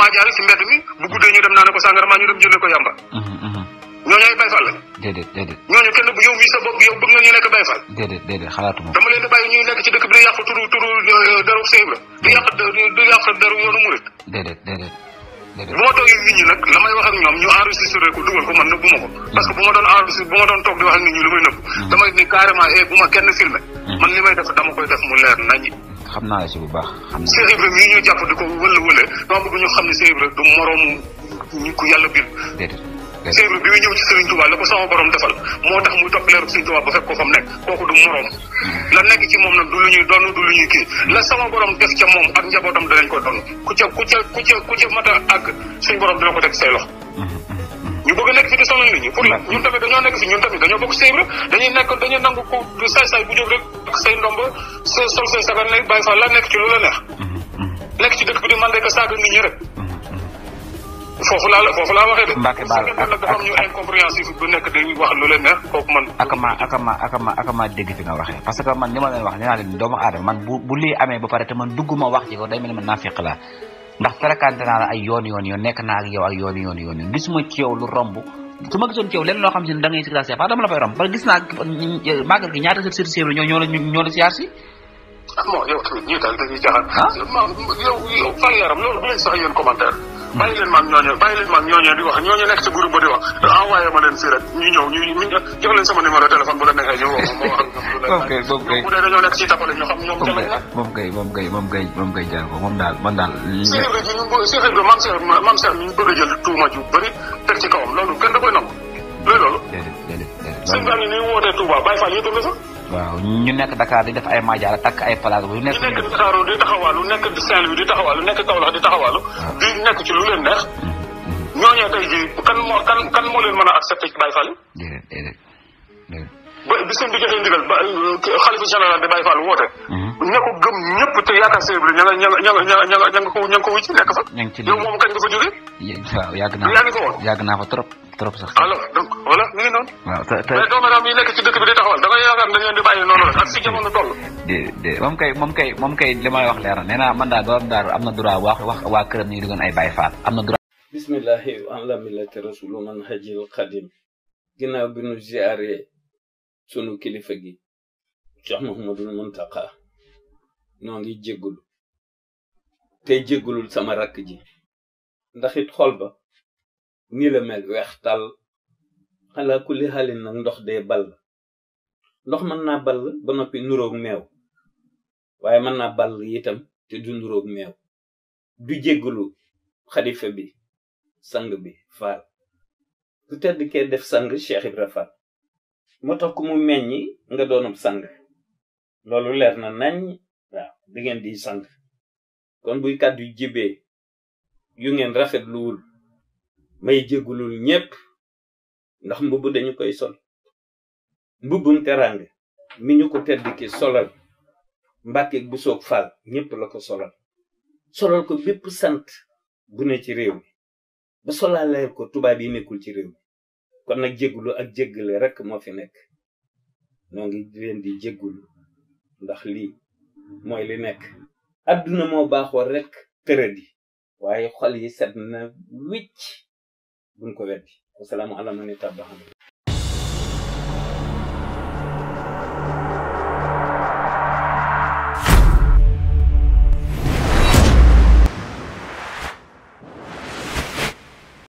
maajaale si mbedd mi bu guddee ñu dem naa ne ko sàngara maa ñu dem jëlee ko yàmba ñooñu ay Baye Fall lañ déedéet ñooñu kenn bu yow mii sa bopp yow bëgg nga ñu nekk Baye Fall déedéet xalaatuma dama leen di bàyyi ñuy nekk ci dëkk bi di yàq turu daru Sèye Ibra di yàq daru yoonu murit déedéet bu ma toogee nit ñi nag la may wax ak ñoom ñu enregistré ko dugal ko man nëbbu ma ko parce que bu ma doon enregistré bu ma doon toog di wax ak nit ñi lu may nëbb damay ni carrément bu ma kenn filmé man li may def dama koy def mu leer nañi xam naa la si bu baax xam naa Cheikh Ibra mii ñu jàpp di ko wële dama bëgg ñu xam ne Cheikh Ibra du moroomu ñu ko yàlla bind Cheikh Ibra bi muy ñëw ci Serigne Touba la ko sama borom defal moo tax muy topp leeru Serigne Touba ba fekk ko fa mu nekk kooku du moroom la nekk ci moom nag du lu ñuy donn du lu ñuy kii la sama borom def ca moom ak njabootam danañ ko donn ku ca mat a àgg suñ borom dina ko teg say loxo ñu bëgg nekk fi di sonal nit ñi pour la ñun tamit dañoo nekk fi ñun tamit dañoo bokk Cheikh Ibra dañuy nangu ko saay bu jóg rek say ndomba sol say sagar ne Baye Fall la nekk ci lu la neex nekk ci dëkk bi di man de ka saaga nit ñi rek foofu laa waxee de. Mbacke Baal ak dafa am ñu incompréhensif bu nekk di wax lu leen neex kooku man. akama dégg fi nga waxee parce que man li ma leen wax nee naa leen doomu aadama man bu lii amee ba pare te man dugguma wax ci ko day mel ni man naafiq laa ndax fréquenté naa la ay yoon nekk naa ak yow ak yoon gisuma ci yow lu romb su ma gisoon ci yow lenn loo xam si ne da ngay si dama la fay romb parce que gis naa màggal gi ñaata sër séeru ñoo la siyaar si. bon yow tamit ñii daal dañuy jaaxal. yow Fall Yaram loolu bu leen sax yéen commentaire. bàyyi leen maag ñooñu di wax ñooñu nekk ci groupe ba di wax envoyé ma leen fii rek ñu ñëw ñu jox leen sama numéro téléphone bu la neexee ñu woo ma wax ak ñoom bu dee dañoo nekk ci tapale ñu xam ñoom jëlañ la moom kay jar ko moom daal man daal Cheikh Ibra maam Cheikh mi ñu bëgg a jël tuuma ju bëri teg ci kawam loolu kenn da koy nangu loolu sëñ baa ngi ni wootee Touba Baye Fall yëpp nga sax waaw ñu nekk Dakar di def ay maajaara takk ay place bu nekk Dakar di taxawaalu nekk Saint-Louis di taxawaalu nekk Kaolack di taxawaalu di nekk ci lu leen neex ñooñee tey jii kan moo leen mën a accepté ci Baye Fall déedéet ba bi seen bi joxee ndigal ba xalifa général de Baye Fall woote ña ko gëm ñëpp te yaakaar Cheikh Ibra ña nga ko wucc nekk fa yow moom kañ nga fa jógee waaw yàgg naa fa trop sax alors donc voilà mi ngi noonu waaw mais dooméram yi nekk ci dëkk bi di taxawal da nga yaakaar dañ leen di bàyyi noonu rek ak fi jamono toll moom kay li may wax leer na nee naa man daal borom daaru am na droit wax waa këram ñu doon ay Baye Fall am na droit bismillahi ala millati rasulu man hajil qadim ginnaaw bi nu ziare sunu kilifa gi Cheikh Mouhamadul Muntaqa noo ngi jéggulu tey jéggulul sama rakk ji ndax it xol ba nii la mel weex tàll xalaa kulli xaalin nag ndox dee ball ndox mën naa ball ba noppi nuroog meew waaye mën naa ball itam te du nuroog meew du jéggulu xalifa bi sang bi Fall du tedd kee def sang Cheikh Ibra Fall moo tax ku mu meññi nga doonub sang loolu leer na nañ waaw di ngeen di sang kon buy kàddu yu jibee yu ngeen rafetluwul may jéggulul ñépp ndax mbubb dañu koy sol mbubbum teraanga mi ñu ko tedd ki solal Mbàkke bu soog Fall ñépp la ko solal ko bépp sant bu ne ci réew mi ba solaleel ko tubaab yi nekkul ci réew mi kon nag jéggulu ak jéggale rek moo fi nekk noo ngi leen di jéggulu ndax lii mooy li nekk adduna moo baaxoo rek tëradi waaye xol yi set na wicc buñ ko weddi assalaamu ala man tabaxam